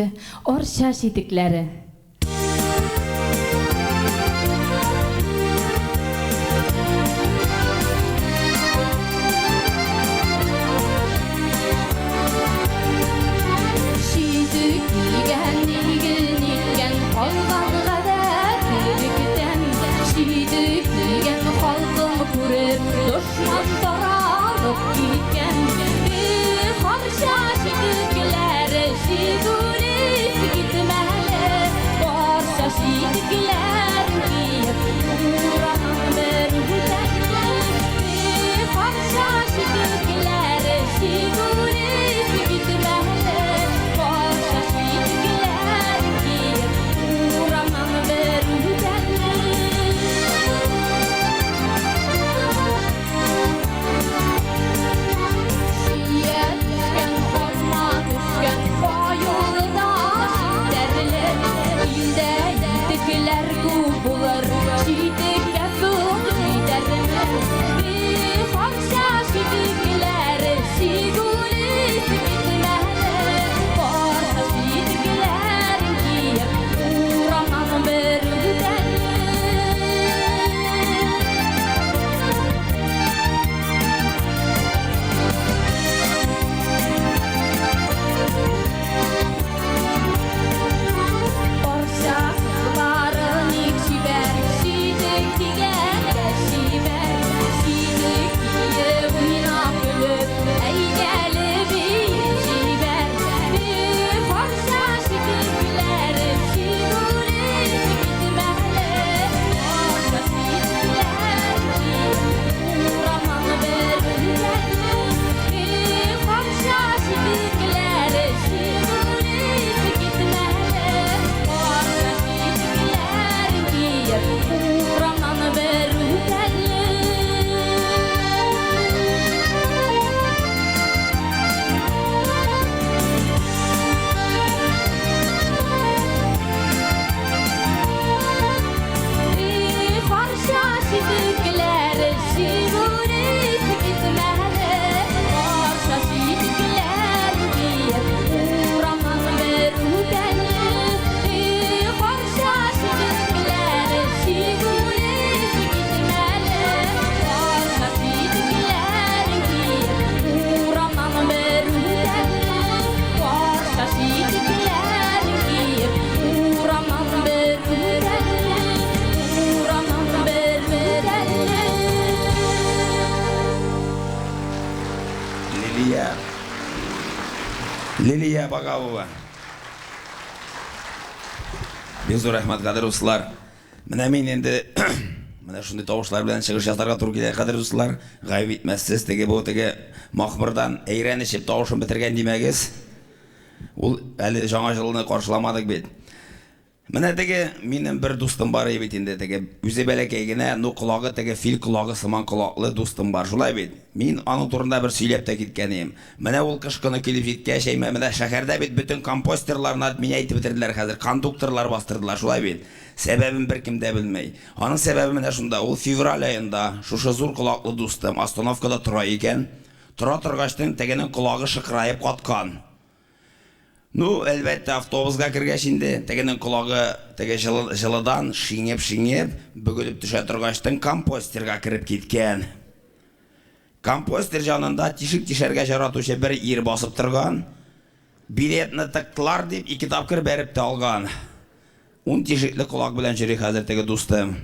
инде Арча читекләре. Читек кигән иген иккән калган гадәт электән. Читек кигән халкым күреп дошман таралып киткән. Эх, Арча читекләре чигүле китмәле. Арча читекләрен киеп урамнан бер үтәле. Эх, Арча читекләре чигүле китмәле. Арча читекләрен киеп урамнан бер үтәле. Чия төшкән, алма төшкән, аелда челтәрле. Илдә итекләр күп булыр, читеккә соң җитәрме? Эх, Арча читекләре чигүле китмәле. Арча читекләрен киеп, урамнан бер үтәле. Арча кызлары ник чибәр, читек кигәнгә чибәр. Читек киеп уйнап көлеп, әйдәле биеп җибәр. Эх, Арча читекләре чигүле китмәле. Арча читекләрен киеп, урамнан бер үтәле. Эх, Арча читекләре чигүле китмәле. Арча читекләрен киеп, урамнан бер үтәле. Эх, Арча читекләре чигүле китмәле. Арча читекләрен киеп, урамнан бер үтәле. Эх, Арча читекләре чигүле китмәле. Арча читекләрен киеп, урамнан бер үтәле. Арча читекләрен киеп, урамнан бер үтәле. Урамнан бер үтәле. Лилия. Лилия Багавова. Бик зур рәхмәт, кадерле дуслар. Менә мин инде менә шундый тавышлар белән чыгыш ясарга туры килә, кадерле дуслар. Гаеп итмәссез, теге бу теге махмырдан әйрән эчеп тавышын бетергән димәгез. Ул әле яңа елны каршыламадык бит. Менә теге минем бер дустым бар бит инде, теге үзе бәләкәй генә, ну колагы теге фил колагы сыман колаклы дустым бар, шулай бит. Мин аның турында бер сөйләп тә киткән идем. Менә ул кыш көне килеп җиткәч, әйме, менә шәһәрдә бит бөтен компостерларны отменять итеп бетерделәр хәзер, кондукторлар бастырдылар, шулай бит. Сәбәбен беркем дә белми. Аның сәбәбе менә шунда, ул февраль аенда шушы зур колаклы дустым остановкада тора икән. Тора торгачтын тегенең колагы шыкраеп каткан. Ну, әлбәттә, автобусга кергәч инде, тегенең колагы теге җылы, җылыдан шиңеп-шиңеп, бөгелеп төшә торгачтын компостерга кереп киткән. Компостер җанында тишек тишәргә жаратучы бер ир басып торган. Билетны тыктылар дип, ике тапкыр бәреп тә алган. Ун тишекле колак белән йөри хәзер теге дустым.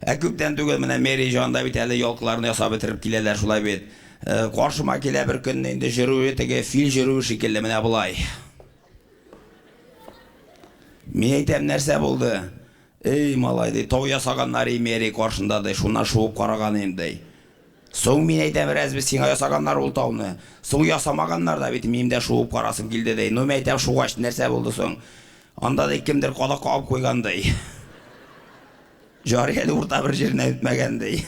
Ә күптән түгел менә мэрия җанында бит әле ялкыларны ясап бетереп киләләр, шулай бит. Каршыма килә бер көнне инде җөрүе теге фил җөрүе шикелле менә болай. Мин әйтәм, нәрсә булды? Эй, малай, ди, тау ясаганнар и мэрия каршында, ди, шуннан шуып караган идем, ди. Соң, мин әйтәм, рәзбе сиңа ясаганнар ул тауны? Соң ясамаганнар да бит, минем дә шуып карасым килде, ди. Ну, мин әйтәм, шугач нәрсә булды соң? Анда, ди, кемдер кадак кагып куйган, ди. Җари әле урта бер җиренә үтмәгән, ди.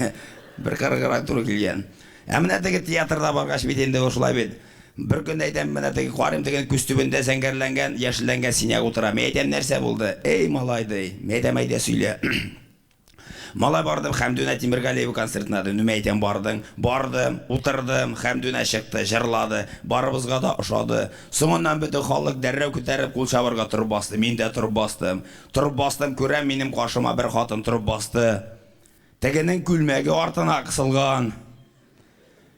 Бер кырыграк туры килгән. Ә менә теге театрда баргач бит инде ул шулай бит. Бер көнне әйтәм, менә теге карыйм, теге күз төбендә зәңгәрләнгән, яшелләнгән синяк утыра. Мин әйтәм, нәрсә булды? Эй, малай, ди. Мин әйтәм, әйдә сөйлә. Малай бардым Хәмдүнә Тимергалиева концертына, ди. Ну, әйтәм, бардың. Бардым, утырдым, Хәмдүнә чыкты, җырлады. Барыбызга да ошады. Соңыннан бөтен халык дәррәү күтәреп кул чабарга торып басты. Мин дә торып бастым. Торып бастым, күрәм, минем каршыма бер хатын торып басты. Тегенең күлмәге артына кысылган.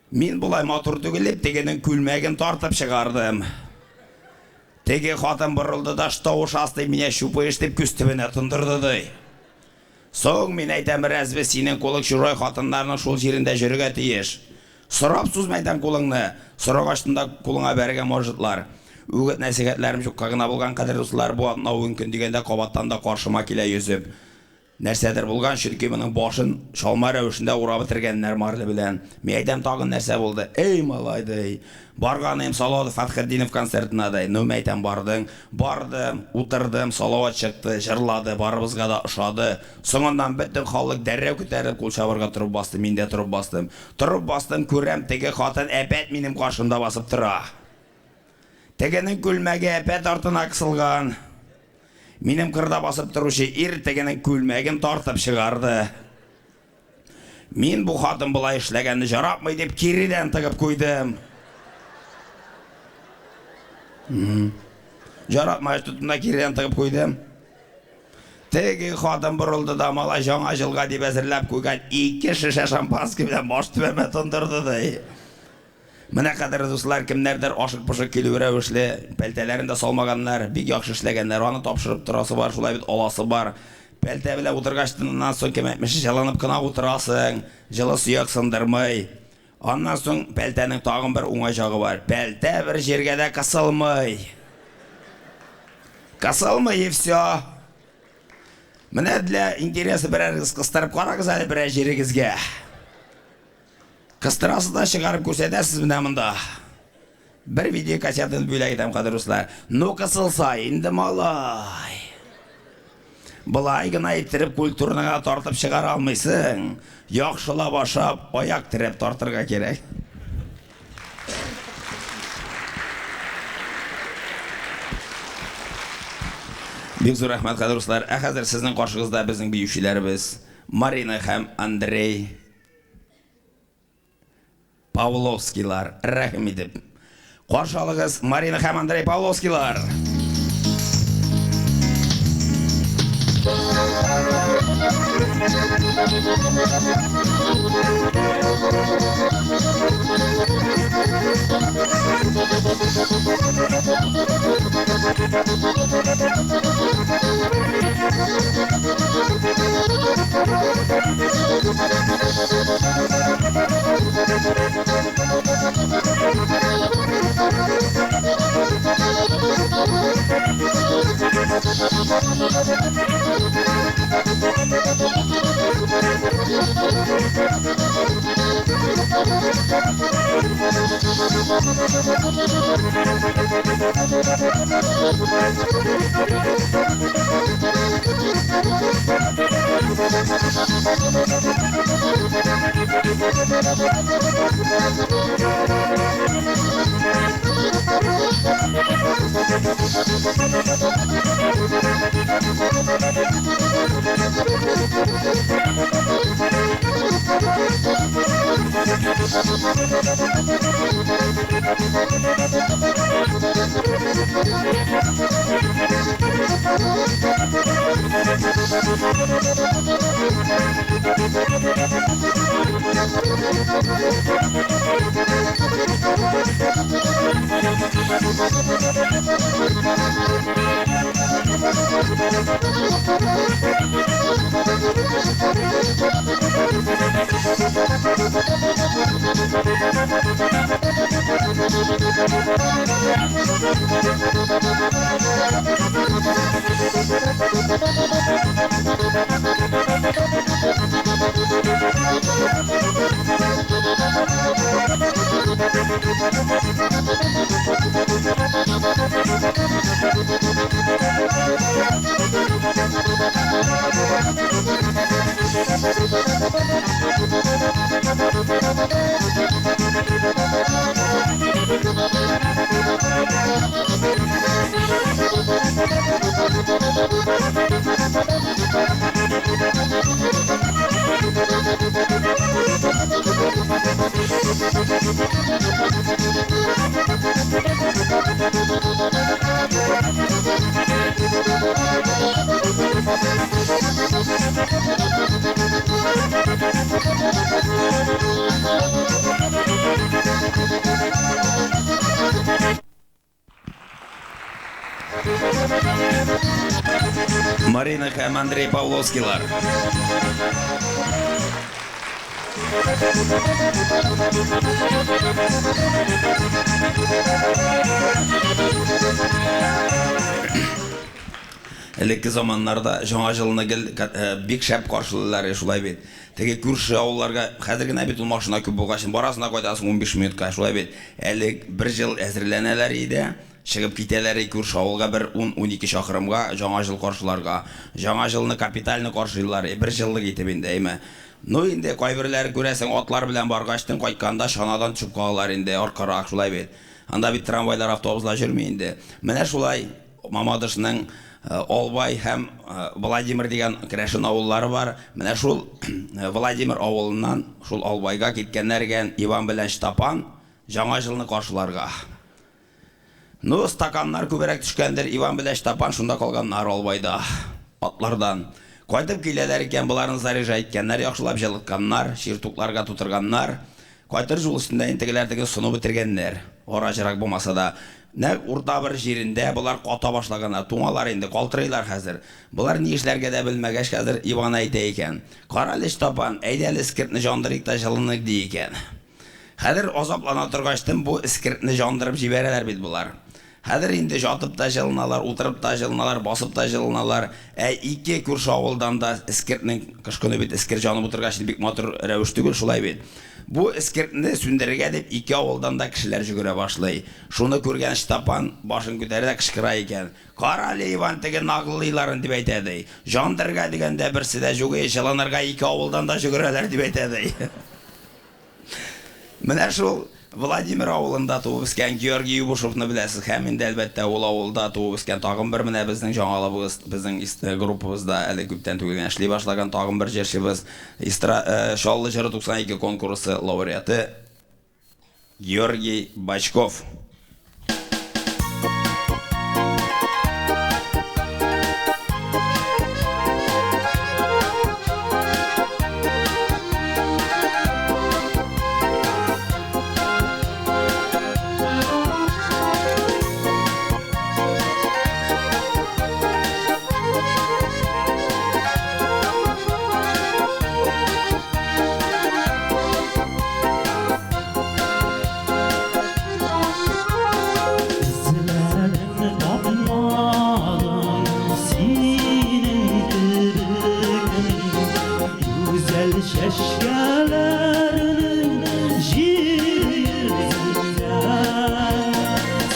Мин болай матур түгел дип, тегенең күлмәген тартып чыгардым. Теге хатын борылды да, что ушастый меня щупаешь дип күз төбенә тондырды ди. Соң мин әйтәм, разве синең кулың чужой хатыннарның шул җирендә йөрергә тиеш? Сорап сузма әйтәм кулыңны. Сорагачтын да кулыңа бәрергә можетлар. Үгет нәсихәтләрем юкка гына булган, кадерле дуслар, бу атна уен көн дигәндә кабаттан да каршыма килә йөзеп. Нәрсәдер булган, чөнки моның башын чалма рәвешендә урап бетергәннәр марля белән. Мин әйтәм, тагын нәрсә булды? Эй, малай, ди. Барганым Салават Фәтхетдинов концертына, ди. Ну, мин әйтәм, бардың. Бардым, утырдым, Салават чыкты, җырлады, барыбызга да ошады. Соңыннан бөтен халык дәррәү күтәреп кул чабарга торып басты, мин дә торып бастым. Торып бастым, күрәм, теге хатын әпәт минем каршымда басып тора. Тегенең күлмәге әпәт артына кысылган. Минем кырда басып торучы ир тегенең күлмәген тартып чыгарды. Мин бу хатын болай эшләгәнне жаратмый дип киридән тыгып куйдым. Жаратмагач тоттым да киридән тыгып куйдым. Теге хатын борылды да малай яңа җылга дип әзерләп куйган ике шешә шампанский белән баш түбәмә тондырды ди. Менә кадерле дуслар, кемнәрдер ашык-пошык килү рәвешле, пәлтәләрен дә салмаганнар, бик яхшы эшләгәннәр, аны тапшырып торасы бар, шулай бит аласы бар. Пәлтә белән утыргач, тыннан соң кем әйтмешли, җылынып кына утырасың, җылы сөяк сындырмый. Аннан соң пәлтәнең тагын бер уңай җагы бар. Пәлтә бер җиргә дә кысылмый. Кысылмый и все. Менә для интереса берәрегез кыстырып карагыз әле берәр җирегезгә. Кыстырасыз да чыгарып күрсәтәсез менә монда. Бер видеокассетаны бүләк итәм, кадерле дуслар. Ну кысылса инде малай. Болай гына иттереп культурныга тартып чыгара алмыйсың. Яхшылап ашап, аяк терәп тартырга кирәк. Бик зур рәхмәт, кадерле дуслар. Ә хәзер сезнең каршыгызда безнең биючеләребез Марина һәм Андрей Павловскийлар. Рәхим итеп. Каршы алыгыз Марина һәм Андрей Павловскийлар. Марина һәм Андрей Павловскийлар. Элекке заманнарда Яңа җылны гел бик шәп каршылыйлар, шулай бит. Теге күрше авылларга, хәзер генә бит ул машина күп булгач, барасың да кайтасың 15 минутка, шулай бит. Әле бер җыл әзерләнәләр иде, чыгып китәләр күрше авылга бер 10-12 чакрымга Яңа җыл каршыларга. Яңа җылны капитально каршылыйлар, бер җыллык итеп инде, әйме. Ну инде кайберләре күрәсең, атлар белән баргачтын кайтканда чанадан төшеп калалар инде, аркарак, шулай бит. Анда бит трамвайлар, автобуслар йөрми инде. Менә шулай Мамадышның Албай һәм Владимир дигән керәшен авыллары бар. Менә шул Владимир авылыннан шул Албайга киткәннәр икән Иван белән Чтапан Яңа җылны каршыларга. Ну, стаканнар күбрәк төшкәндер, Иван белән Чтапан шунда калганнар Албайда, атлардан. Кайтып киләләр икән, боларны заряжать иткәннәр, яхшылап җылытканнар, чиртукларга тутырганнар. Кайтыр юл өстендә инде тегеләр теге соны бетергәннәр. Ара җырак булмаса да. Нәкъ урта бер җирендә болар ката башлаганнар, туңалар инде, калтырыйлар хәзер. Болар ни эшләргә дә белмәгәч, хәзер Иван әйтә икән. Карале, Чтапан, әйдә әле эскертне җандырыйк та җылыныйк, ди икән. Хәзер азаплана торгачтын бу эскертне җандырып җибәрәләр бит болар. Хәзер инде җатып та җылыналар, утырып та җылыналар, басып та җылыналар. Ә ике күрше авылдан да эскертнең, кыш көне бит эскерт җанып утыргач бик матур рәвеш түгел, шулай бит. Бу эскертне сүндерергә дип ике авылдан да кешеләр җөгерә башлый. Шуны күргән Чтапан башын күтәрә дә кычкыра икән. Карале, Иван, теге наглыйларын, дип әйтә ди. Җандырырга дигәндә берсе дә җук, җылынырга ике авылдан да җөгерәләр, дип әйтә ди. Менә шул Владимир авылында туып үскән Георгий Юбушевны беләсез һәм инде, әлбәттә, ул авылда туып үскән тагын бер менә безнең җаңалыбыз, безнең группабызда әле күптән түгел генә эшли башлаган тагын бер җырчыбыз, Истра Чаллы җыры 92 конкурсы лауреаты Георгий Бочков. Эзләдем, тапмадым синең кебек мин. Гүзәл чәчкәләрнең җир йөзендә.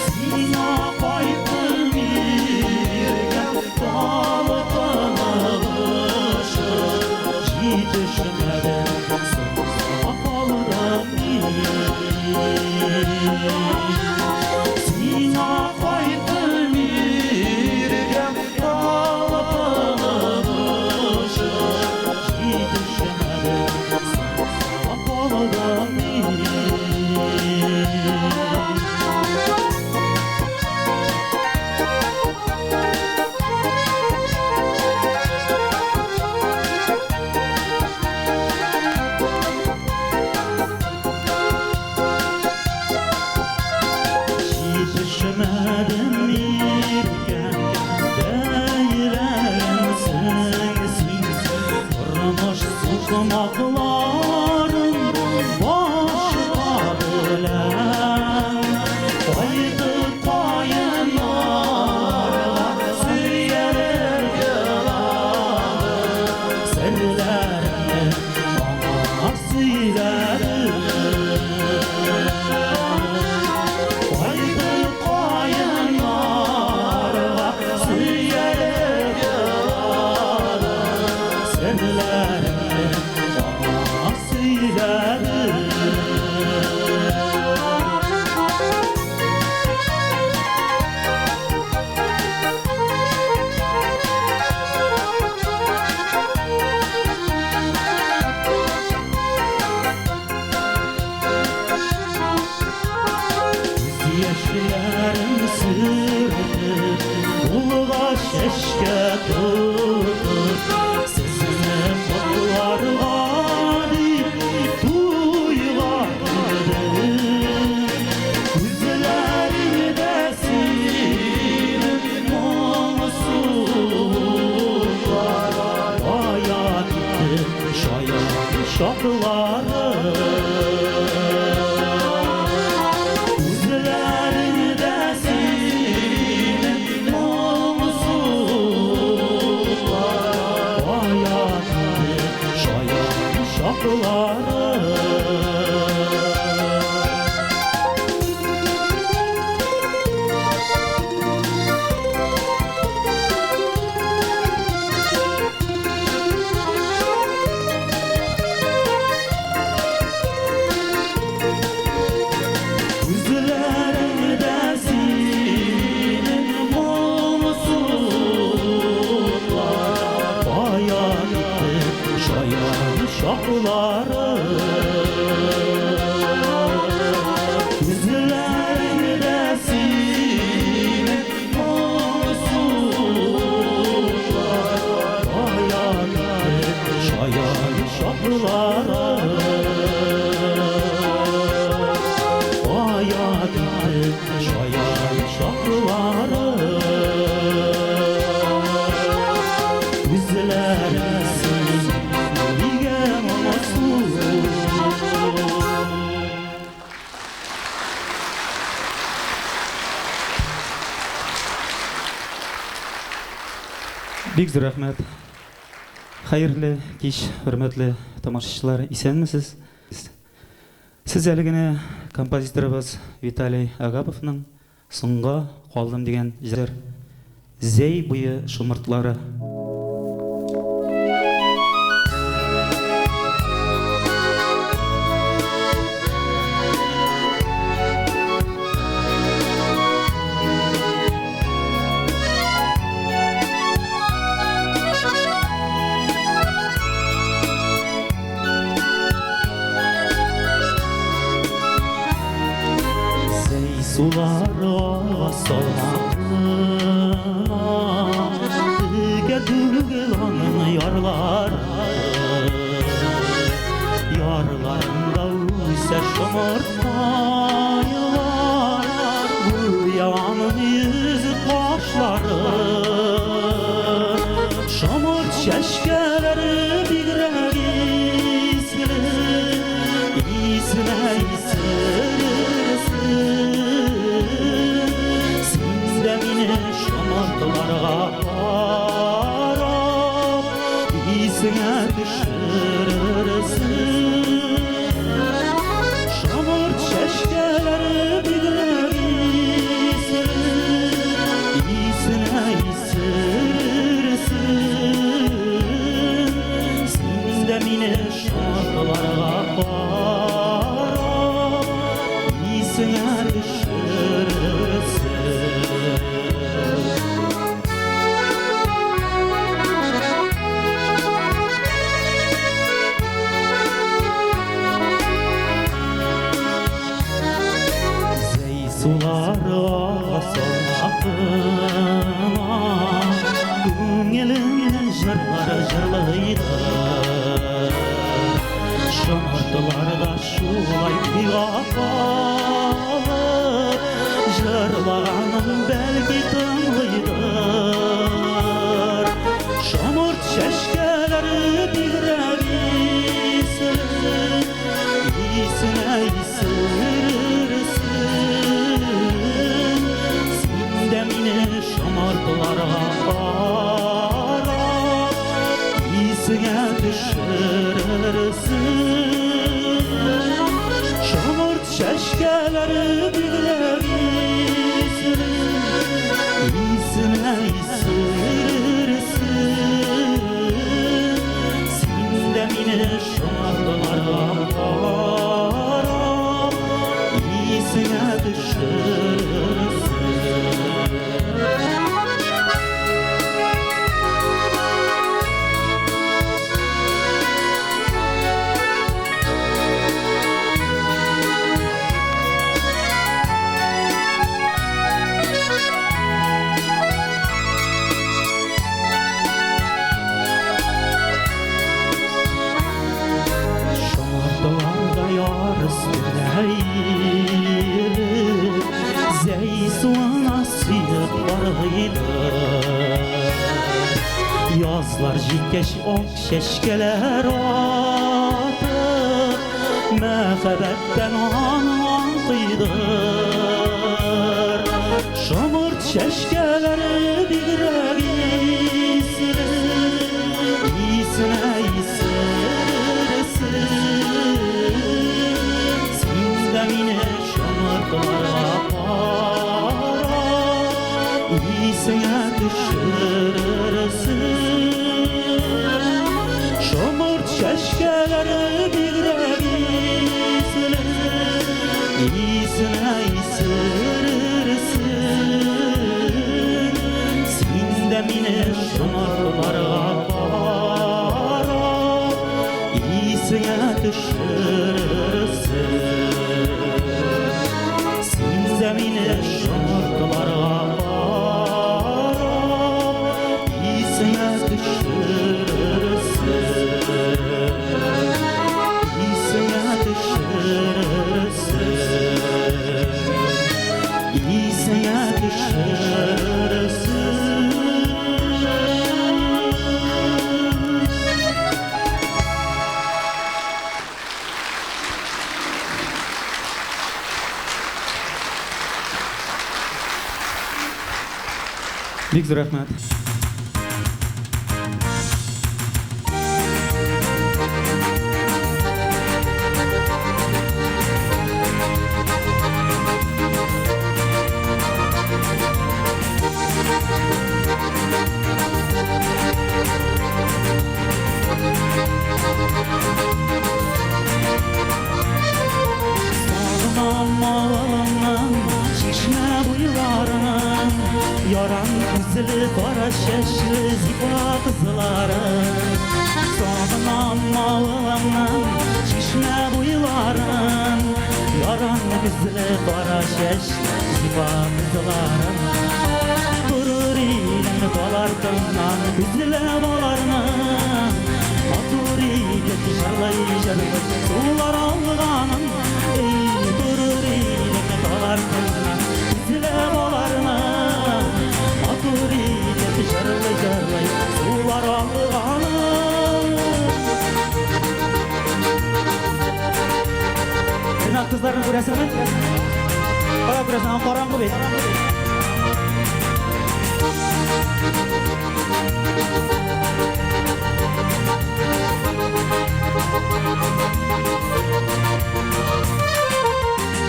Сиңа кайттым иркәм, талпынып очып, җитешмәдем, соңга калдым мин. Сиңа кайттым иркәм, талпынып очып, җитешмәдем, соңга калдым мин. Җитешмәдем иркәм, бәйләгәнсең син. Тормыш сукмакларын башка белән. Кайтып каеннарга сөялеп еладым. Серләремне аңа сөйләдем. Кайтып каеннарга сөялеп еладым. Серләремне аңа сөйләдем. Күз яшьләрем сөртеп, кулга чәчкә тотып, сезне котларга дип туйга килдем. Күзләреңдә синең чаклары. Күзләреңдә синең моңсулар, Кая китте шаян чаклары. Күзләреңдә синең моңсулар, Кая китте шаян чаклары. Күзләреңдә синең моңсулар, Кая китте шаян чаклары. Кая китте шаян чаклары. Күзләрең синең нигә моңсу. Бик зур рәхмәт. Хәерле кич, хөрмәтле тамашачылар, исәнмесез? Сез әле генә композиторыбыз Виталий Агаповның Соңга калдым дигән җыр Зәй буе шомыртлары. Зәй сулары ага салмак кына, Текә түгел аның ярлары. Ярларында үсә шомырткайлар, Гүя аның йөзе кашлары. Шомырт чәчкәләре бигрәк исле, Исенә исерерсең. Син дә мине шомыртларга карап, Исеңә төшерерсең. Шомырт чәчкәләре бигрәк исле, Исенә исерерсең. Син дә мине шомыртларга карап, Исеңә төшерерсең. Зәй сулары ага салмак кына, Күңелеңнән җырлар җырлыйдыр. Шомыртлар да шулай уйга калып, Җырлаганым бәлки тыңлыйдыр. Шомырт чәчкәләре бигрәк исле, Исенә исерерсең. Син дә мине шомыртларга карап, Исеңә төшерерсең. Шомырт чәчкәләре бигрәк исле, Исенә исерерсең. Син дә мине шомыртларга карап, Исеңә төшерерсең. Шомыртларда яр өстенә иелеп, Зәй суына сөеп баргыйдыр. Язлар җиткәч ак чәчкәләр атып, Мәхәббәттән аның аңкыйдыр. Шомырт чәчкәләре бигрәк исле, исенә исерерсең. Син дә мине шомыртларга карап, исеңә төшерерсең. Шомырт чәчкәләре бигрәк исле, исенә исерерсең. Син дә мине шомыртларга карап, исеңә төшерерсең. Син дә мине шомыртларга карап, исеңә төшерерсең. Исеңә төшерерсең. Исеңә төшерерсең. Бик зур рәхмәт. Сагынам авылымның чишмә буйларын, яран күзле, кара чәчле зифа кызларын. Сагынам авылымның чишмә буйларын, яран күзле, кара чәчле зифа кызларын. Торыр идем тал артыннан күзләп аларны, матур итеп җырлый-җырлый сулар алганын. Эй, торыр идем тал артыннан күзләп аларны, матур итеп җырлый-җырлый сулар алганын. Ренат, кызларны күрәсеңме? Кая күрәсең? Караңгы бит.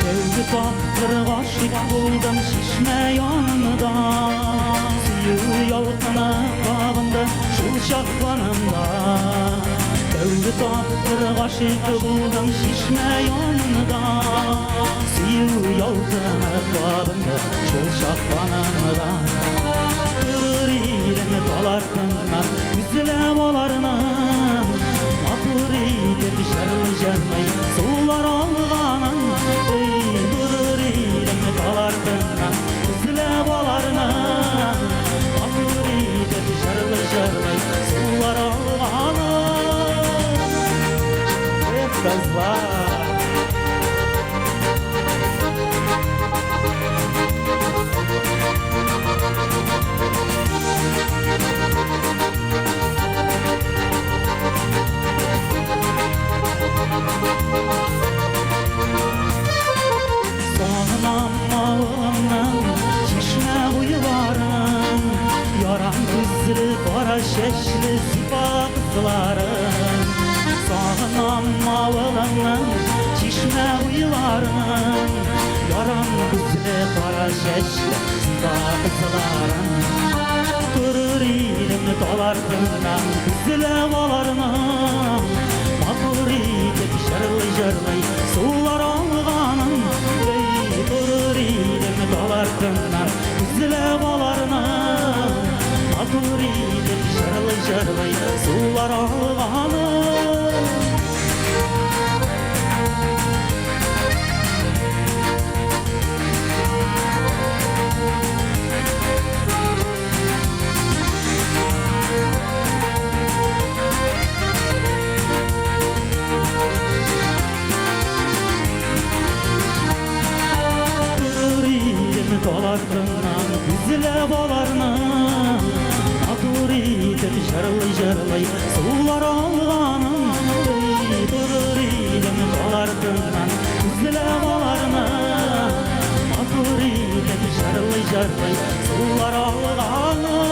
Тәүге тапкыр гашыйк булдым чишмә янында, Сөю ялкыны кабынды шул чак канымда. Тәүге тапкыр гашыйк булдым чишмә янында, Сөю ялкыны кабынды шул чак канымда. Торыр идем тал артыннан күзләп аларны, матур итеп җырлый-җырлый сулар алганын. Эй, торыр идем тал артыннан күзләп аларны, матур итеп җырлый-җырлый сулар алганын. Эх, кызлар! Сагынам авылымның чишмә буйларын, яран күзле, кара чәчле зифа кызларын. Сагынам авылымның чишмә буйларын, яран күзле, кара чәчле зифа кызларын. Торыр идем тал артыннан күзләп аларны, матур итеп җырлый-җырлый сулар алганын. Эй, торыр идем тал артыннан күзләп аларны, матур итеп җырлый-җырлый сулар алганын. Торыр идем тал артыннан күзләп аларны, матур итеп җырлый-җырлый сулар алганын. Эй, торыр идем тал артыннан җырлый сулар алганы.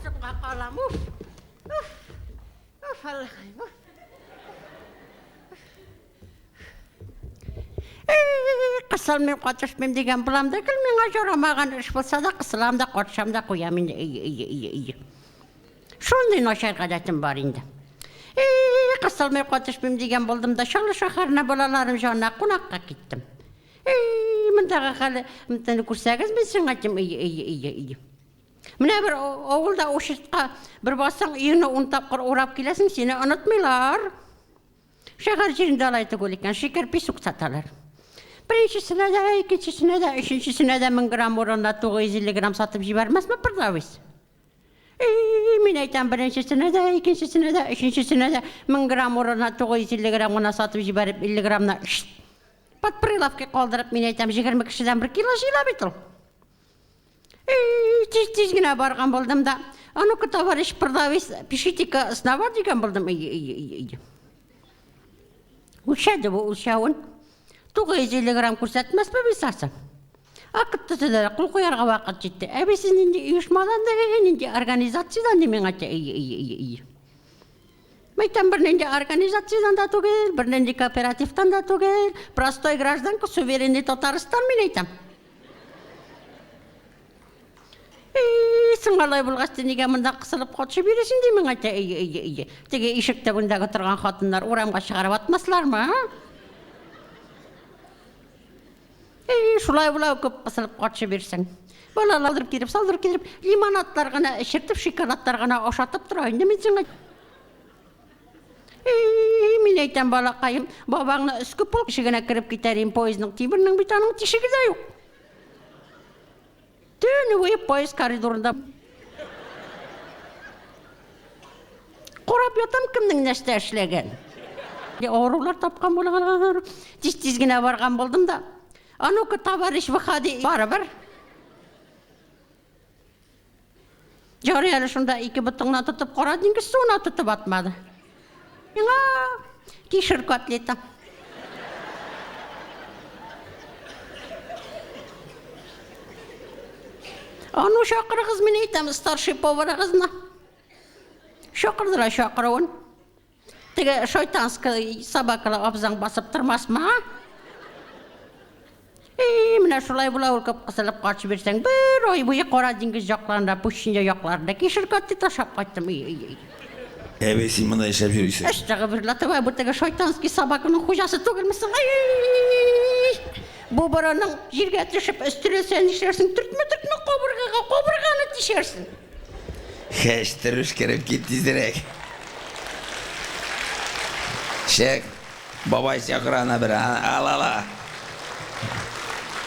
Соңга калам. Уф. Уф. Уф, Аллахым. Уф. Кыз Кысылмыйм, катышмыйм дигән булам да, гел миңа ярамаган эш булса да, кысылам да, катышам да куям инде. Ие, ие, ие, ие. Шундый начар гадәтем бар инде. И, кысылмыйм, катышмыйм дигән булдым да, Чаллы шәһәренә балаларым җанына кунакка киттем. И, мондагы хәле, күрсәгез, мин сиңа әйтим, ие, ие, ие, ие. Менә бер авылда очередька бер бассаң, өеңне ун тапкыр урап киләсең, сине онытмыйлар. Шәһәр җирендә алай түгел икән, шикәр песок саталар. Беренчесенә дә, икенчесенә дә, өченчесенә дә 1000 грамм урынына 950 грамм сатып җибәрмәсме продавец? И, мин әйтәм, беренчесенә дә, икенчесенә дә, өченчесенә дә 1000 грамм урынына 950 грамм гына сатып җибәреп, 50 граммны под прилавка калдырып, мин әйтәм, 20 кешедән бер кило җыела бит ул. Тиз-тиз генә барган булдым да, а ну-ка, товарищ продавец, пишите-ка снова дигән булдым. Үлчәде бу үлчәвен. 950 грамм күрсәтмәсме весасы? Акт төзеделәр, кул куярга вакыт җитте. Ә бит сез нинди оешмадан да, нинди организациядән ди миңа әйтә. Мәйтәм, бернинди организациядән дә түгел, бернинди кооперативтан да түгел, простой гражданка, суверенный Татарстан, мин әйтәм. Эй, соң алай булгач, син нигә монда кысылып катышып йөрисең, ди миңа әйтә. Әйе, әйе, әйе. Теге ишек төбендәге торган хатыннар урамга чыгарып атмаслармы, а? Эй, шулай була күп кысылып катышып йөрсәң. Балалар алдырып килеп, салдырып килеп, лимонадлар гына эчертеп, шоколадлар гына ашатып тора инде мин сиңа. Эй, мин әйтәм, балакаем, бабаңны өске полк ишегенә кереп китәр идем, поездның тимернең бит аның тишеге дә юк. Төне буе поезд коридорында карап ятам, кемнең нәрсә эшләгән. Авырулар тапкан булалар. Тиз-тиз генә барган булдым да. А ну-ка, товарищ, выходи, барыбер. Ярый әле шунда ике ботыңнан тотып кара диңгез суына тотып атмады. Миңа кишер котлеты. Ану чакырыгыз, мин әйтәм, старший поварыгызны. Чакырдыра чакыруын. Теге шайтанский собакалы абзаң басып тормасмы, а? И, менә шулай була ул күп кысылып качып йөрсәң, бер ай буе Кара диңгез якларында, Пущиня якларында кишер котлет ашап кайттым. И, и, и. Әби, син монда эшләп йөрисең. Әстәгъфирулла, давай бу теге шайтанский собаканың хуҗасы түгелме соң? Ай! Бу борының җиргә төшеп өстерәлсә нишләрсең? Төртмә-төртмә кабыргага, кабырганы тишәрсең. Хәчтерүш кереп кит тизрәк. Чык. Бабай чакыра ана бер. Ал, ал, ал.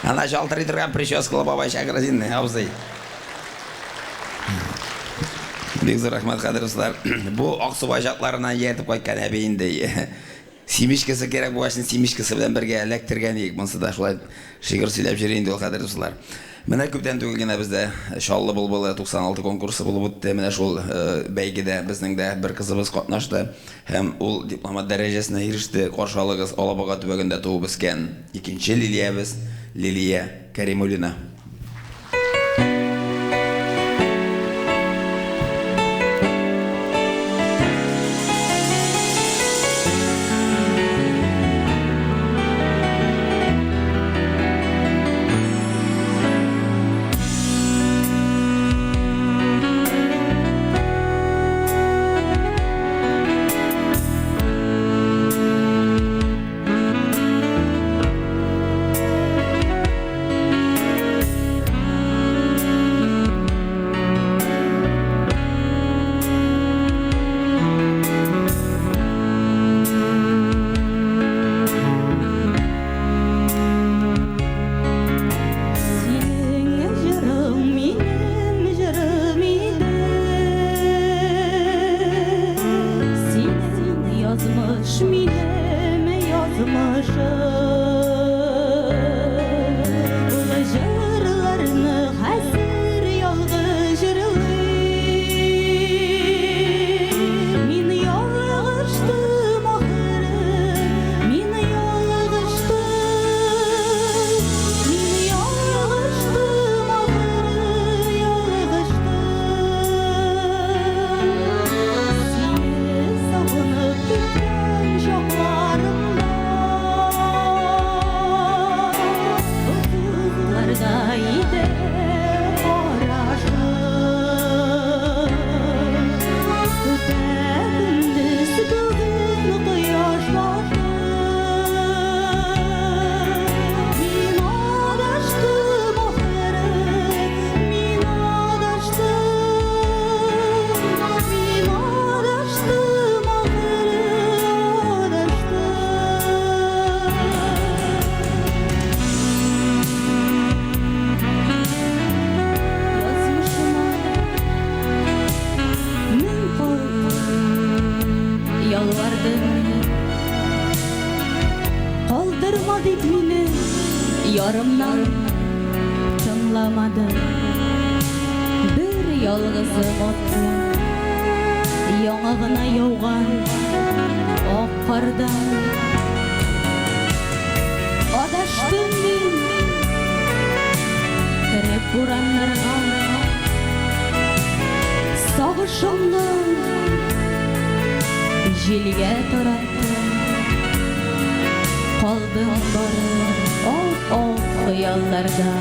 Ана ялтырый торган прическалы бабай чакыра сине, абзый. Бик зур рәхмәт, кадерле дуслар. Бу Аксубай якларыннан ияртеп кайткан әби инде. Семечкасы кирәк булгач, семечкасы белән бергә эләктергән идек. Монысы да шулай шигырь сөйләп йөри инде ул, кадерле дуслар. Менә күптән түгел генә бездә Чаллы былбылы 96 конкурсы булып үтте. Менә шул бәйгедә безнең дә бер кызыбыз катнашты һәм ул дипломат дәрәҗәсенә иреште. Каршы алыгыз, Алабуга төбәгендә туып үскән икенче Лилиябез, Лилия Кәримуллина. Ярымнан тыңламадым. Бер ялгызым атлап, яңа гына яуган ак кардан. Адаштым мин, кереп бураннарга, сагышымны җилгә тараттым. Калдым бары ак-ак хыялларда.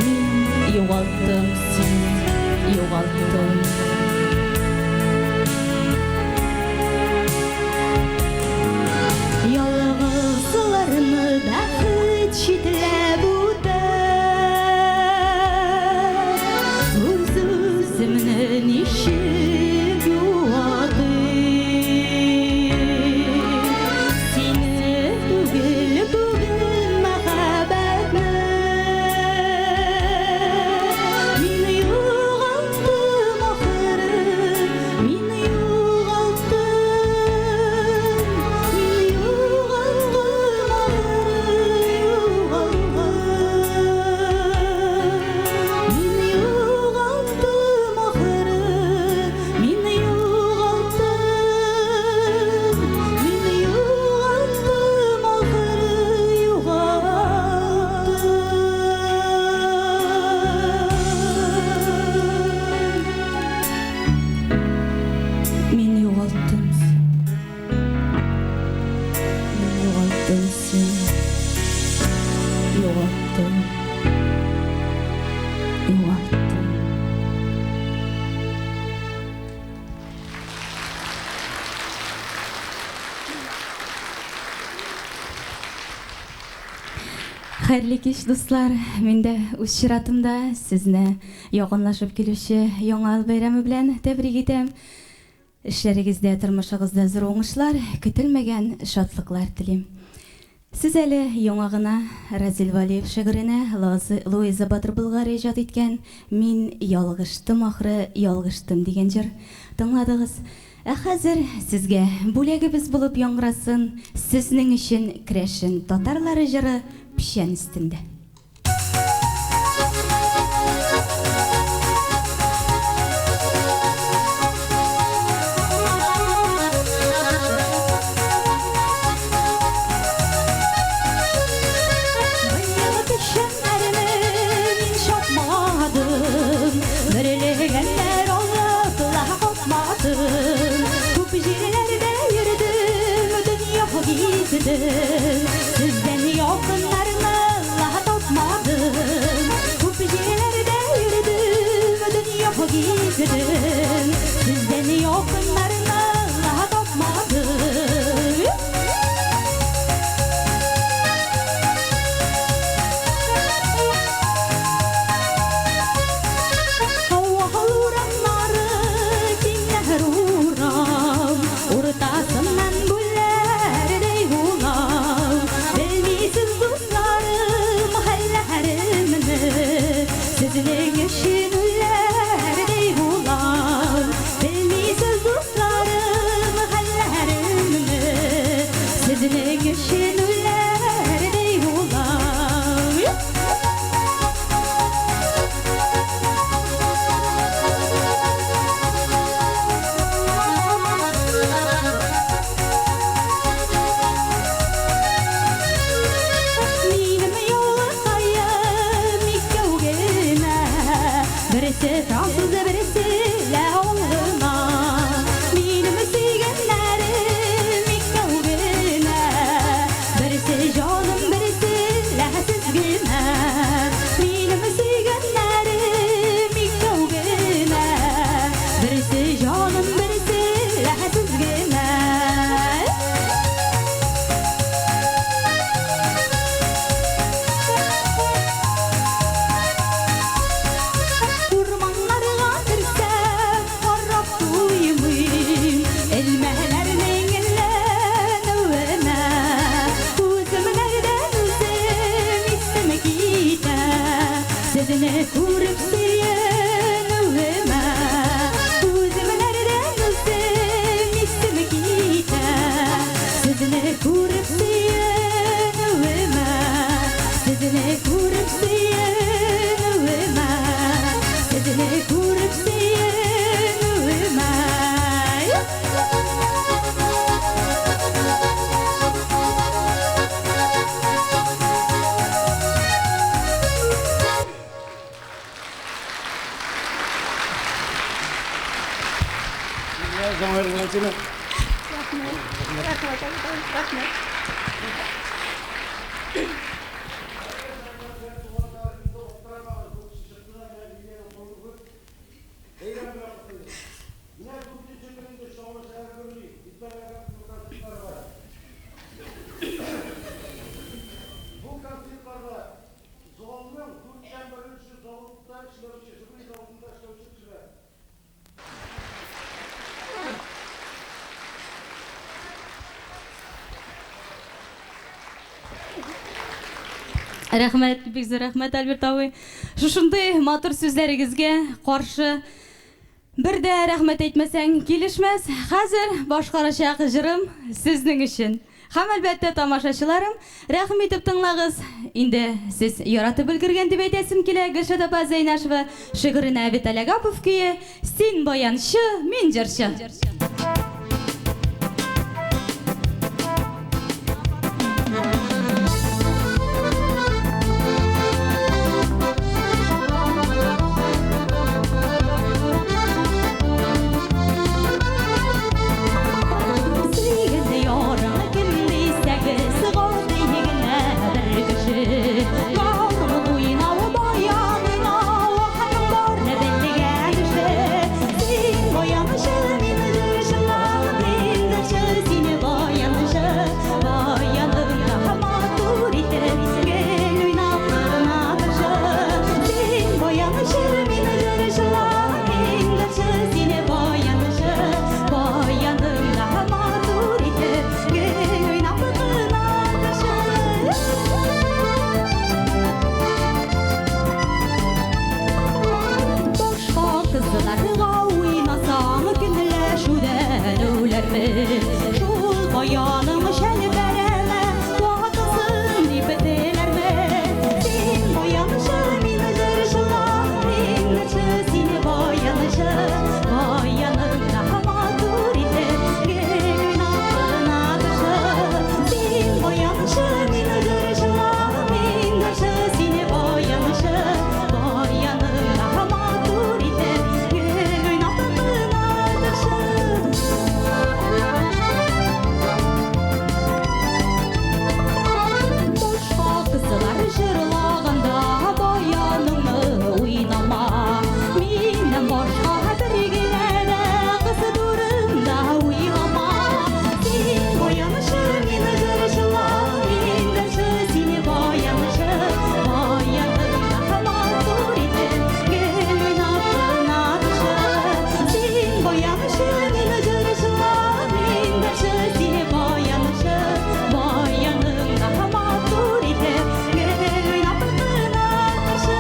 Мин югалттым сине, югалттым. Ялгызларны бәхет читләп үтә. Үз-үземне ничек юатыйм? Сине түгел бүген мәхәббәтне. Мин югалттым ахыры, мин югалттым. Мин югалган ахыры, югалган. Мин югалттым ахыры, мин югалттым. Мин югалттым ахыры, югалттым. Мин югалттым сине. Мин югалттым сине. Югалттым. Югалттым. Хәерле кич, дуслар! Мин дә үз чиратымда сезне якынлашып килүче Яңа ел бәйрәме белән тәбрик итәм. Эшләрегездә, тормышыгызда зур уңышлар, көтелмәгән шатлыклар телим. Сез әле яңа гына Разил Валиев шигыренә Луиза Батыр Болгари иҗат иткән Мин ялгыштым ахры, ялгыштым дигән җыр тыңладыгыз. Ә хәзер сезгә бүләгебез булып яңгырасын сезнең өчен керәшен татарлары җыры Печән өстендә. Быел печәннәрне мин чапмадым, бөрлегәннәр алып ла капмадым. Күп җирләрдә йөрдем, дөнья гиздем, сездән якыннарны ла тапмадым. Күп җирләрдә йөрдем, дөнья гиздем, сездән якыннарны ла тапмадым. Авыл урамнары киңнәр урам, уртасыннан бүләрдәй булам. Белмисез, дусларым, хәлләремне, сезнең өчен үләрдәй булам. Белмисез, дусларым, хәлләремне, сезнең өчен үләрдәй булам. Минем яулыкаем икәү генә, берсе француз, берсе ләон гына. Минем сөйгәннәрем икәү генә, берсе җаным, берсе ләһсез генә. Минем сөйгәннәрем икәү генә, берсе җаным, берсе ләһсез генә. Урманнарга керсәм, карап туймыйм, элмәләрнең эләнүенә. Үземнәрдән үзем исем китә, сезне күреп сөенүемә. Яңа ел сине. Рәхмәт. Рәхмәт, рәхмәт. Бу концертларда залның дүрттән бер өлеше заводта эшләүче, Жигули заводында эшләүче кешеләр. Рәхмәт, бик зур рәхмәт, Альберт абый. Шушындый матур сүзләрегезгә каршы бер дә рәхмәт әйтмәсәң килешмәс. Хәзер башкарачак җырым сезнең өчен. Һәм әлбәттә тамашачыларым, рәхим итеп тыңлагыз. Инде сез яратып өлгергән дип әйтәсем килә Гөлшат апа Зәйнашева шигыренә Виталий Агапов көе Син баянчы, мин җырчы. Сөйгән ярың кем дисәгез, гади генә бер кеше. Гармун уйнау, баян уйнау, аның бар белгән эше. Син баянчы, мин җырчы, мин җырчы, син баянчы. Баяныңда матур итеп гел уйнап кына торчы. Син баянчы, мин җырчы, мин җырчы, син баянчы. Баяныңда матур итеп гел уйнап кына торчы. Башка кызларга уйнасаң, көнләшүдән үләрмен. Шул баяның шәлперәмә ватылсын дип теләрмен. Син баянчы, мин җырчы, мин җырчы, син баянчы. Баяныңда матур итеп гел уйнап кына торчы. Син баянчы, мин җырчы, мин җырчы, син баянчы. Баяныңда матур итеп гел уйнап кына торчы. Башка кызлар җырлаганда баяныңны уйнама. Миннән башка бер генә дә кыз турында уйлама. Син баянчы, мин җырчы, мин җырчы, син баянчы. Баяныңда матур итеп гел уйнап кына торчы. Син баянчы, мин җырчы, мин җырчы, син баянчы. Баяныңда матур итеп гел уйнап кына торчы.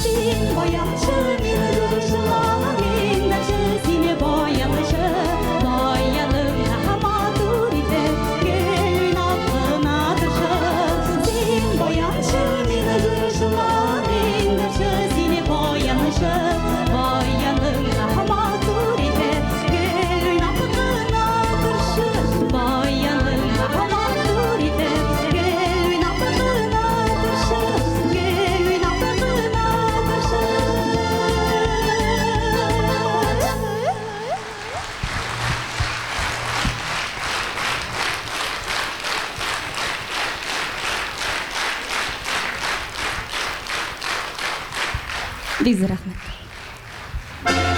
Син баянчы, мин җырчы, мин җырчы, син баянчы. Баяныңда матур итеп гел уйнап кына торчы. Син баянчы, мин җырчы, мин җырчы, син баянчы. Баяныңда матур итеп гел уйнап кына торчы. Баяныңда матур итеп гел уйнап кына торчы. Гел уйнап кына торчы. Бик зур рәхмәт. Thank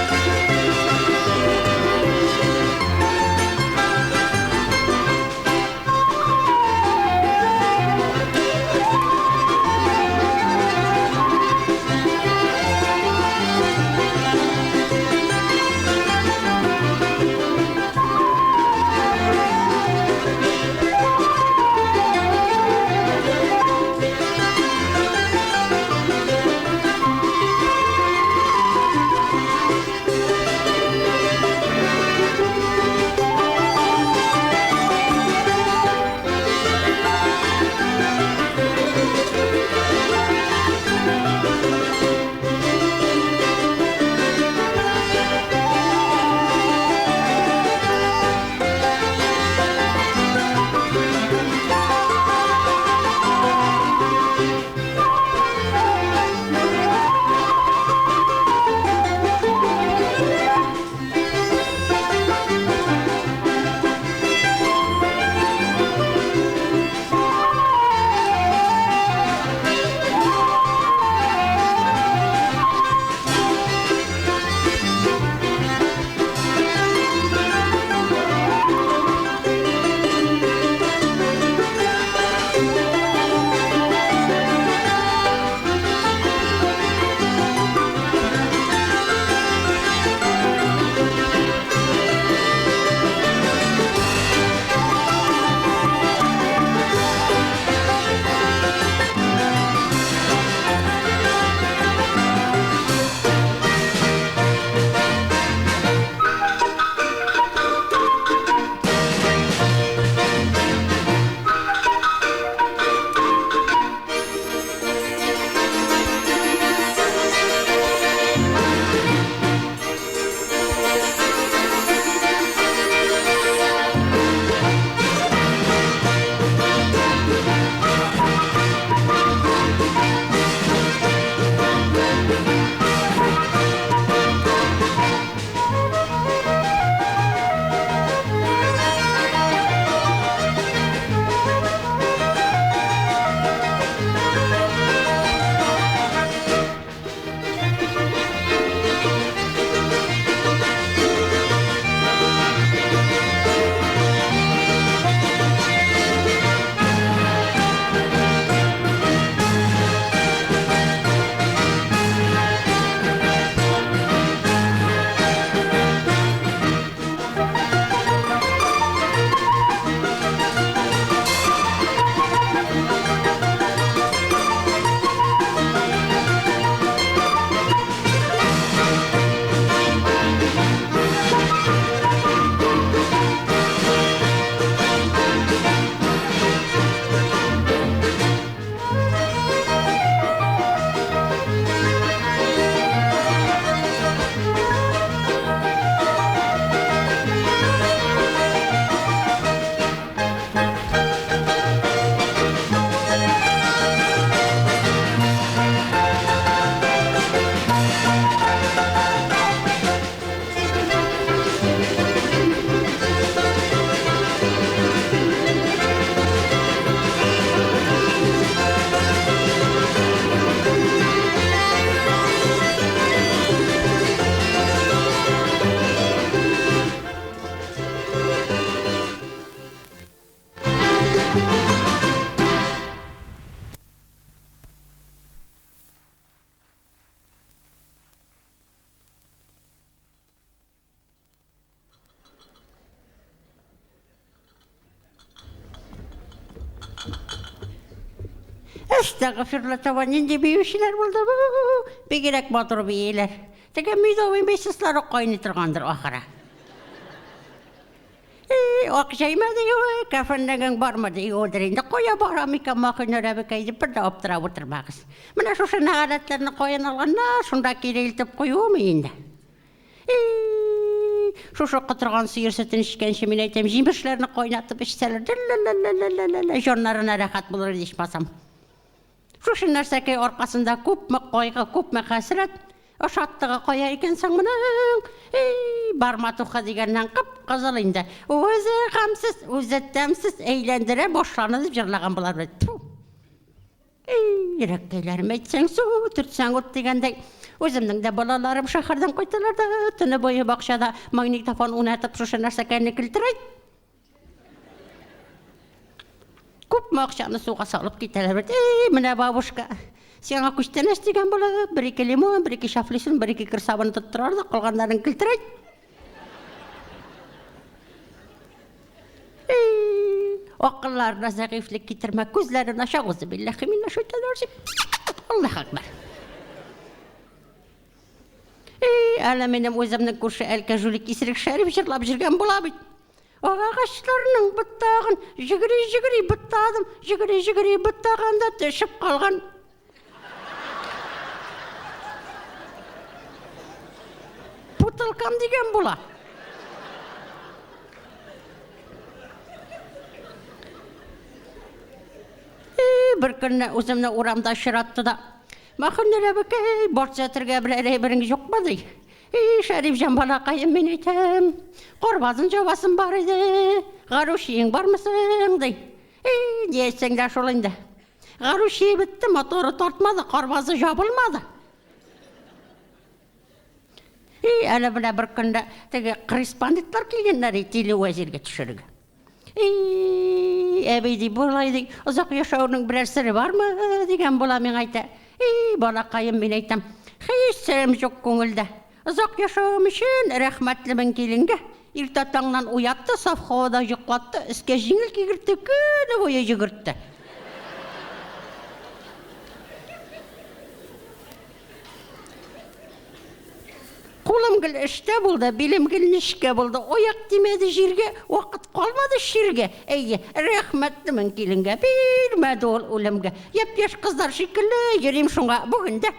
Әстәгъфирулла, таба нинди биючеләр булды бу? Бигрәк матур бииләр. Теге медовый месяцлар ук кайный торгандыр ахыры. Эй, ак җәймә диюе, кәфенлегең бармы диюедер инде. Кая барам икән Маһинур әбекәй дип бер дә аптырап утырмагыз. Менә шушы нәгаләтләрне каян алганнар, шунда кире илтеп куюымы инде? И, шушы котырган сыер сөтен эчкәнче, мин әйтәм, җимешләрне кайнатып эчсәләр, лә-лә-лә-лә-лә-лә, җаннарына рәхәт булыр иде ичмасам. Шушы нәрсәкәй аркасында күпме кайгы, күпме хәсрәт. Ошаттыгы кая икән соң моның? Эй, барматуха дигәннән кып-кызыл инде. Үзе гамьсез, үзе тәмсез, әйләндерә башланы дип җырлаган болар бит. Тфу. Эй, йөрәккәйләрем, әйтсәң су, төртсәң ут дигәндәй. Үземнең дә балаларым шәһәрдән кайталар да, төне буе бакчада магнитофон уйнатып шушы нәрсәкәйне килтерә. Күпме акчаны суга салып китәләр бит. Эй, менә бабушка, сиңа күчтәнәч дигән булып, бер-ике лимон, бер-ике шафлисун, бер-ике кер сабыны тоттырар да, калганнарын килтерә. Эй, акылларына зәгыйфьлек китермә, күзләрен ача, гузы билләхи минә шайтанир раҗим. Аллаһ акбар. Эй, әле минем үземнең күрше Әлкә жулик исерек Шәриф җырлап җөргән була бит. Агачларның ботагын җегери-җегери ботадым, җегери-җегери ботаганда төшеп калган. Бутылкам дигән була. Бер көнне үземне урамда очратты да, Мөхәммәт әбекәй, бар төзәтергә берәр әйберең юкмы, ди. И, Шәрифҗан балакаем, мин әйтәм, карбазын җабасым бар иде, гаручиең бармы соң, ди. И, ни әйтсәң дә шул инде. Гаручие бетте, моторы тартмады, карбазы җабылмады. И, әле менә бер көндә теге корреспондентлар килгәннәр и, телевәзиргә төшерергә. И, әби, ди, болай ди, озак яшәүнең берәр сере бармы, дигән була миңа әйтә. И, балакаем, мин әйтәм, һич серем юк күңелдә. Озак яшәвем өчен рәхмәтлемен киленгә. Иртә таңнан уятты, саф һавада йоклатты, өскә җиңел кигертте, көне буе йөгертте. Кулым гел эштә булды, билем гел нечкә булды, аяк тимәде җиргә, вакыт калмады чиргә. Әйе, рәхмәтлемен киленгә, бирмәде ул үлемгә. Япь-яшь кызлар шикелле йөрим шуңа бүген дә.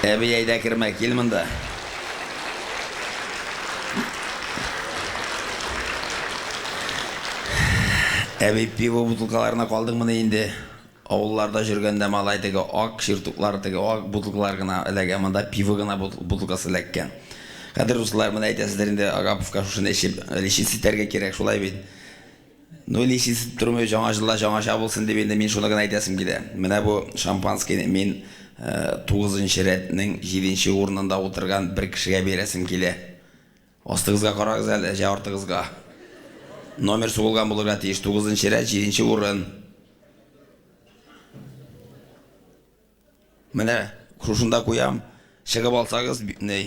Әби, әйдә кермә, кил монда. Әби, пиво бутылкаларына калдыңмыни инде? Авылларда җөргәндә малай теге ак чиртуклар, теге ак бутылкалар гына эләгә, монда пиво гына бутылкасы эләккән. Хәзер руслар менә әйтәсездер инде, Агаповка шушыны эчеп, лечиться итәргә кирәк, шулай бит? Ну, лечиться итеп тормый, яңа җылда яңача булсын дип инде мин шуны гына әйтәсем килә. Менә бу шампанскийны мин тугызынчы рәтнең җиденче урынында утырган бер кешегә бирәсем килә. Астыгызга карагыз әле, җә артыгызга. Номер сугылган булырга тиеш. Тугызынчы рәт, җиденче урын. Менә шушында куям. Чыгып алсагыз, ни?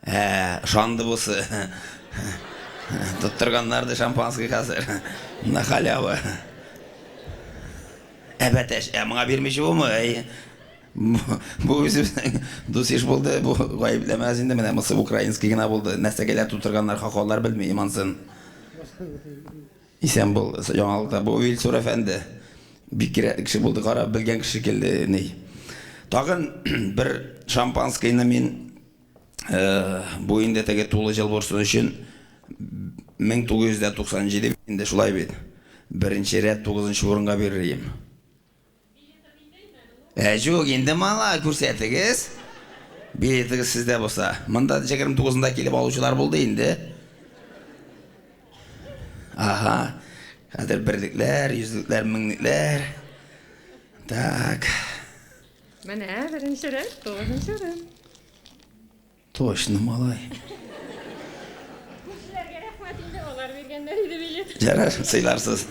Ә, ышанды бусы. Тоттырганнар ди шампанский хәзер. На халява. Ә бәтәш, ә моңа бирмичә булмый. Әй. Бу үзебезнең дус-иш булды, бу гаепләмәс инде, менә монысы украинский гына булды. Нәрсәгәләр тутырганнар, хохоллар белми монысын. Исән бул, яңалыкта. Бу Вильсур әфәнде. Бик кирәкле кеше булды, кара, белгән кеше шикелле, ни. Тагын бер шампанскийны мин бу инде теге тулы җыл булсын өчен 1997 инде шулай бит. Беренче рәт тугызынчы урынга бирер идем. Ә җук, инде малай, күрсәтегез. Билетыгыз сездә булса. Монда 29-ында килеп алучылар булды инде. Ага. Хәзер берлекләр, йөзлекләр, меңлекләр. Так. Менә беренче рәт, тугызынчы урын. Точно, малай. Күршеләргә рәхмәт инде, алар Алар биргәннәр иде билет. Ярар, сыйларсыз.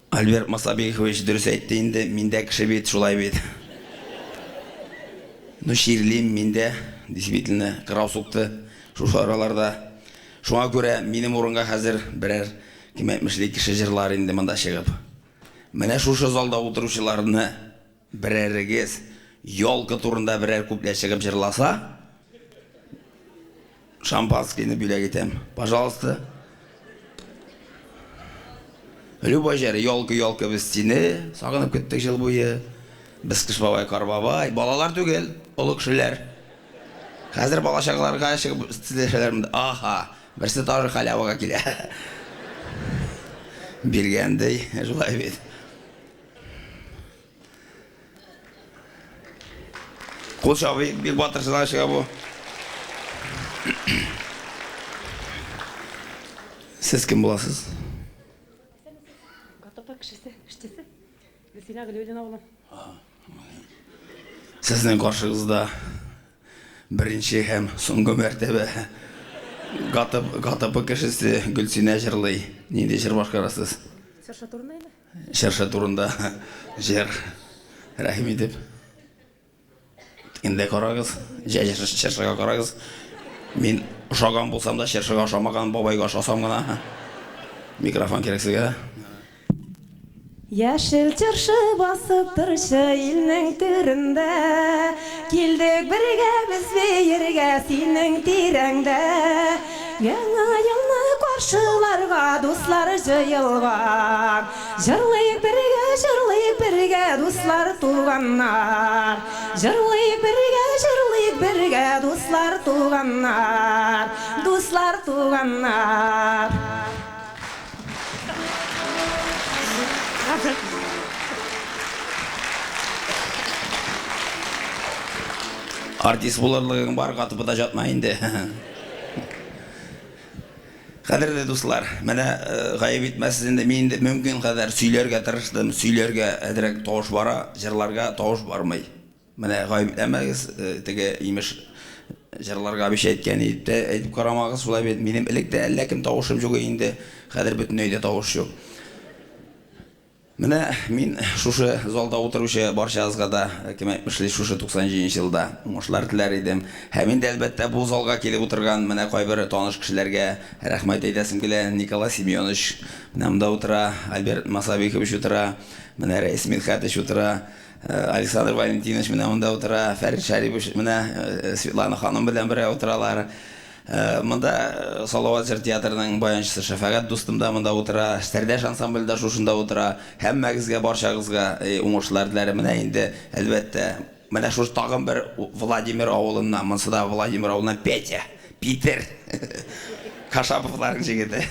Альберт Масабихович дөрес әйтте инде, мин дә кеше бит, шулай бит. Ну, чирлим мин дә, действительно, кырау сукты шушы араларда. Шуңа күрә минем урынга хәзер берәр, кем әйтмешли, кеше җырлар инде монда чыгып. Менә шушы залда утыручыларны берәрегез елка турында берәр куплет чыгып җырласа, шампанскийны бүләк итәм. Пожалуйста. Любой җыр, елка, елка без сине сагынып көттек җыл буе. Без Кыш бабай, Кар бабай, балалар түгел, олы кешеләр. Хәзер бала чагаларга чыгып сөйләшәләр монда. Аха, берсе тоже халявага килә. Биргән ди, шулай бит. Кул чабыйк, бик батырчылар чыга бу. Сез кем буласыз? Гатапа кешесе, эшчесе. Гөлсинә Галиуллина булам. Сезнең каршыгызда беренче һәм соңгы мәртәбә Гатап, Гатапы кешесе Гөлсинә җырлый. Нинди җыр башкарасыз? Чыршы турында инде. Чыршы турында җыр. Рәхим итеп. Инде карагыз, җә чыршыга карагыз. Мин ошаган булсам да, чыршыга ошамаган бабайга ошасам гына. Микрофон кирәк сезгә. Яшел чыршы басып торчы илнең түрендә, Килдек бергә без биергә синең тирәңдә. Яңа елны каршыларга дуслар җыелган. Җырлыйк бергә, җырлыйк бергә, дуслар, туганнар. Җырлыйк бергә, җырлыйк бергә, дуслар, туганнар. Дуслар, туганнар. Артист булырлыгың бар, катып та жатма инде. Кадерле дуслар, менә гаеп итмәссез инде, мин инде мөмкин кадәр сөйләргә тырыштым, сөйләргә әзрәк тавыш бара, җырларга тавыш бармый. Менә гаеп итмәгез, теге имеш җырларга биш әйткән дип тә әйтеп карамагыз, шулай бит, минем элек тә әллә кем тавышым юк инде, хәзер бөтенләй дә тавыш юк. Менә мин шушы залда утыручы барчагызга да, кем әйтмешли, шушы 97 нче елда уңышлар теләр идем. Һәм инде, әлбәттә, бу залга килеп утырган менә кайбер таныш кешеләргә рәхмәт әйтәсем килә. Николай Семенович менә монда утыра, Альберт Масабихович утыра, менә Рәис Мидхәтович утыра, Александр Валентинович менә монда утыра, Фәрит Шәрипович менә Светлана ханым белән бергә утыралар. Монда Салават җыр театрының баянчысы Шәфәгать дустым да монда утыра, Сәрдәш ансамбле дә шушында утыра. Һәммәгезгә, барчагызга уңышлар теләрем. Менә инде, әлбәттә, менә шушы тагын бер Владимир авылыннан, монысы да Владимир авылыннан Петя, Питер Кашаповларның җегете.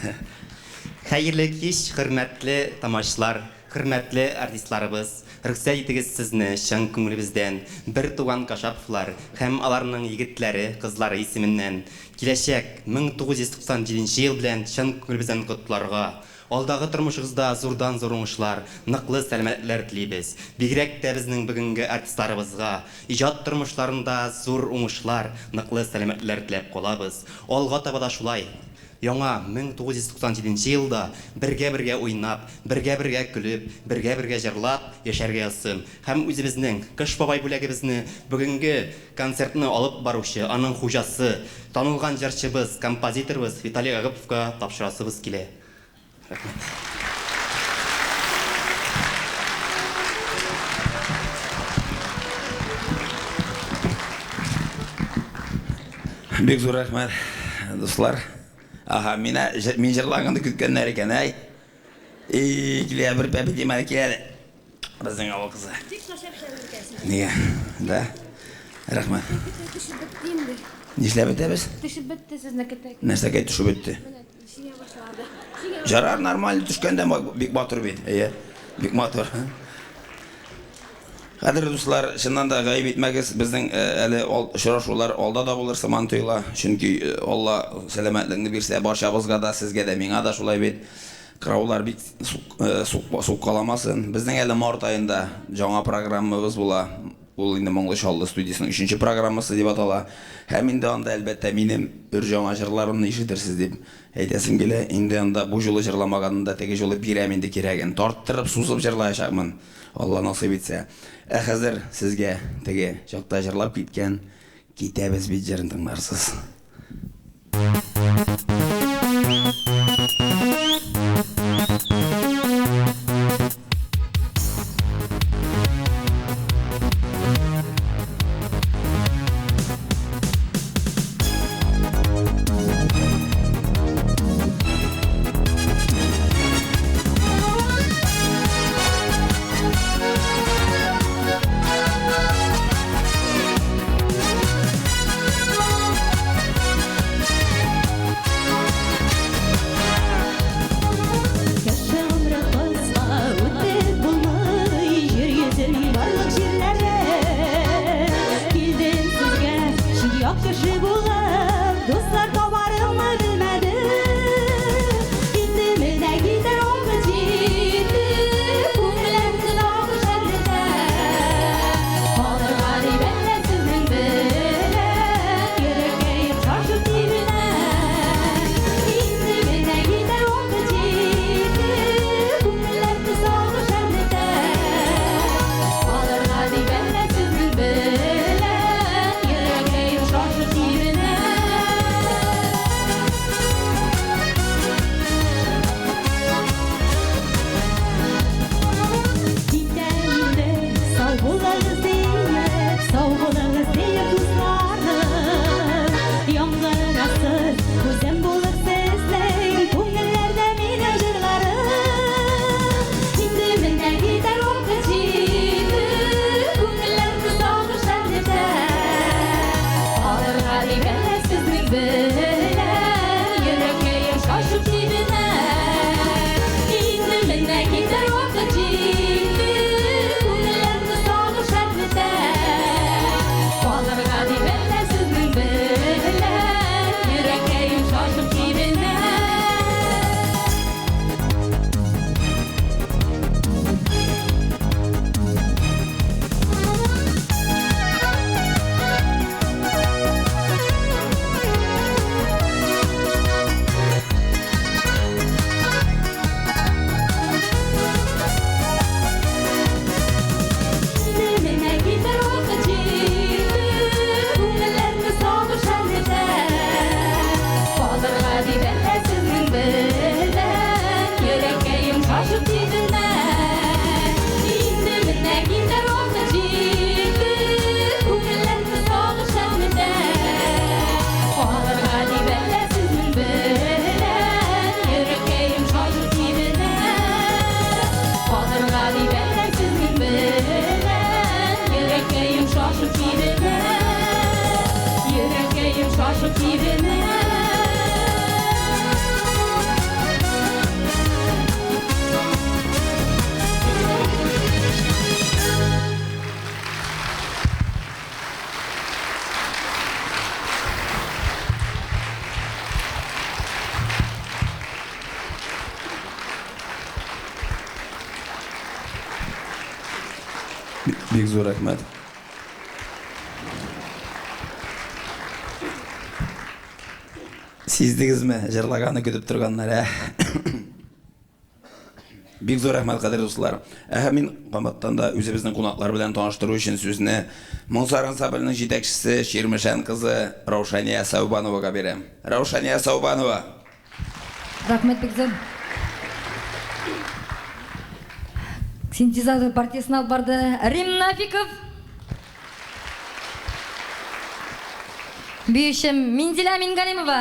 Хәерле кич, хөрмәтле тамашчылар! Хөрмәтле артистларыбыз, рөхсәт итегез сезне чын күңелебездән бертуган Кашаповлар һәм аларның егетләре, кызлары исеменнән киләчәк 1997 нче ел белән чын күңелебездән котларга, алдагы тормышыгызда зурдан-зур уңышлар, ныклы сәламәтлекләр телибез. Бигрәк тә безнең бүгенге артистларыбызга иҗат тормышларында зур уңышлар, ныклы сәламәтлекләр теләп калабыз. Алга таба да шулай Яңа 1997 нче елда бергә-бергә уйнап, бергә-бергә көлеп, бергә-бергә җырлап яшәргә язсын һәм үзебезнең Кыш бабай бүләгебезне бүгенге концертны алып баручы, аның хуҗасы, танылган җырчыбыз, композиторыбыз Виталий Агыповка тапшырасыбыз килә. Рәхмәт. Бик зур рәхмәт, дуслар. Аһа, мина, мин җырлаганны көткәннәр икән, әй. И, килә бер пәпи димәде, килә әле. Безнең авыл кызы. Бик начар эшләп икәнсең. Нигә? Да. Рәхмәт. Төшеп бетте инде. Нишләп бетәбез? Төшеп бетте сезнеке. Нәрсәгә төшеп бетте? Менә шиңә башлады. Шиңә Жарар нормально төшкәндә бик матур бит. Әйе. Бик матур. Кадерле дуслар, чыннан да гаеп итмәгез, безнең әле очрашулар алда да булыр сыман тоела. Чөнки Алла сәламәтлекне бирсә, барчабызга да, сезгә дә, миңа да шулай бит. Кыраулар бик суккаламасын. Безнең әле март аенда яңа программабыз була. Ул инде Моңлы Чаллы студиясенең өченче программасы дип атала. Һәм инде анда, әлбәттә, минем өр-яңа җырларымны ишетерсез дип әйтәсем килә. Инде анда бу җулы җырламаганны да теге җулы бирәм инде кирәген. Тарттырып, сузып җырлаячакмын, Алла насыйп итсә. Ә хәзер сезгә теге чакта җырлап киткән Китәбез бит җырын тыңларсыз. Кеше гомре кыска, үтеп булмый җир йөзенең барлык җирләре. Килдем сезгә чит-ят кеше булып, дуслар табарыммы белмәдем. Инде менә китәр вакыт җитте, күңелемне сагыш әрнетә. Калырга дип әллә сезнең белән, йөрәккәем шашып тибенә. Инде менә китәр вакыт җитте, күңелләрне сагыш әрнетә. Калырга дип әллә сезнең белән, йөрәккәем шашып тибенә. Китәм инде, сау булыгыз диеп, сау булыгыз диеп, дусларым. Яңгырасыз, үзем булыр сезнең күңелләрдә минем җырларым. Инде менә китәр вакыт җитте, күңелләрне сагыш әрнетә. Калырга дип әллә сезнең белән, йөрәккәем шашып тибенә. Инде менә китәр вакыт җитте, күңелләрне сагыш әрнетә. Калырга дип әллә сезнең белән, йөрәккәем шашып тибенә. Инде менә китәр вакыт җитте, күңелләрне сагыш әрнетә. Калырга дип әллә сезнең белән, йөрәккәем шашып тибенә. Инде менә китәр вакыт җитте, күңелләрне сагыш әрнетә. Калырга дип әллә сезнең белән, йөрәккәем шашып тибенә. Калырга дип әллә сезнең белән, йөрәккәем шашып тибенә. Йөрәккәем шашып тибенә. Бик зур рәхмәт. Сиздегезме, җырлаганны көтеп торганнар, ә? Бик зур рәхмәт, кадерле дуслар. Ә мин кабаттан да үзебезнең кунаклар белән таныштыру өчен сүзне Моңсар ансамбленең җитәкчесе Чирмешән кызы Раушания Сәүбановага бирәм. Раушания Сәүбанова. Рәхмәт бик зур. Синтезатор партиясен алып барды Рим Нафиков. Биючем Минзилә Мингалимова.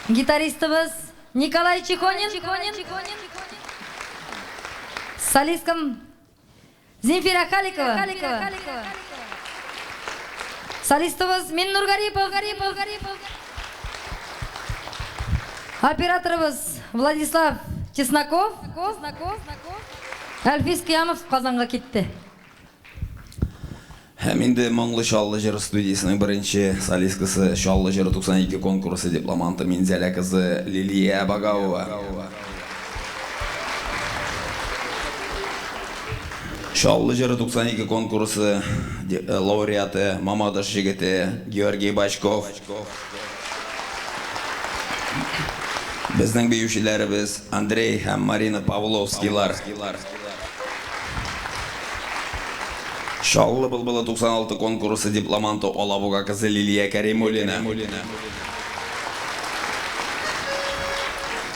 Гитаристыбыз Николай Чехонин. Солисткам Земфира Халикова. Солистыбыз Миннур Гарипов. Операторыбыз Владислав Чесноков. Әлфис Кыямов Казанга китте. Һәм инде Моңлы Чаллы җыр студиясенең беренче солисткасы, Чаллы җыры 92 конкурсы дипломанты Минзәлә кызы Лилия Багауова. Чаллы җыры 92 конкурсы лауреаты, Мамадыш җегете Георгий Бачков. Безнең биючеләребез Андрей һәм Марина Павловскийлар. Чаллы былбылы 96 конкурсы дипломанты Алабуга кызы Лилия Кәримуллина.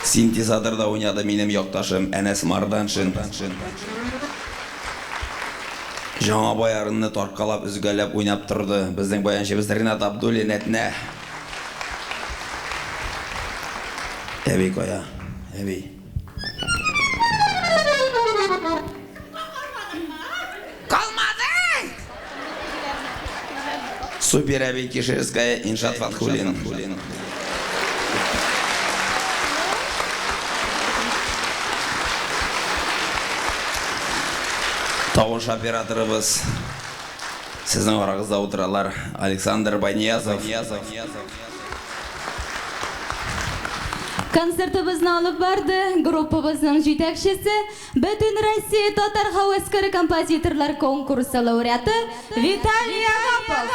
Синтезаторда уйнады минем якташым Әнәс Марданшин. Жаңа баярынны тарткалап, өзгәләп уйнап торды безнең баянчыбыз Ринат Абдуллин Әтнә. Әби кая? Әби. Калмады! Супер әби Кишерская Иншат Фатхуллин. Тавыш операторыбыз сезнең арагызда утыралар Александр Байниязов. Концертыбызны алып барды группабызның җитәкчесе, Бөтенроссия татар һәвәскәр композиторлар конкурсы лауреаты Виталий Агапов.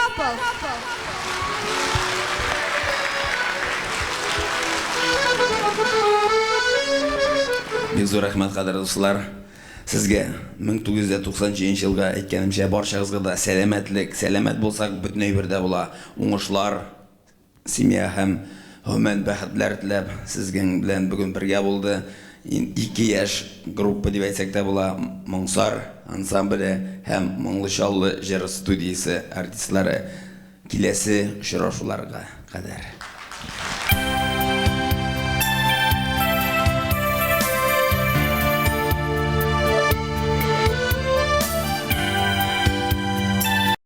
Бик зур рәхмәт, кадерле дуслар. Сезгә 1997 елга, әйткәнемчә, барчагызга да сәламәтлек, сәламәт булсак, бөтен әйбер дә була, уңышлар, Семья һәм гомумән бәхетләр теләп, сезгең белән бүген бергә булды. Ике яшь группа дип әйтсәк тә була, Моңсар ансамбле һәм Моңлы Чаллы җыр студиясе артистлары. Киләсе очрашуларга кадәр.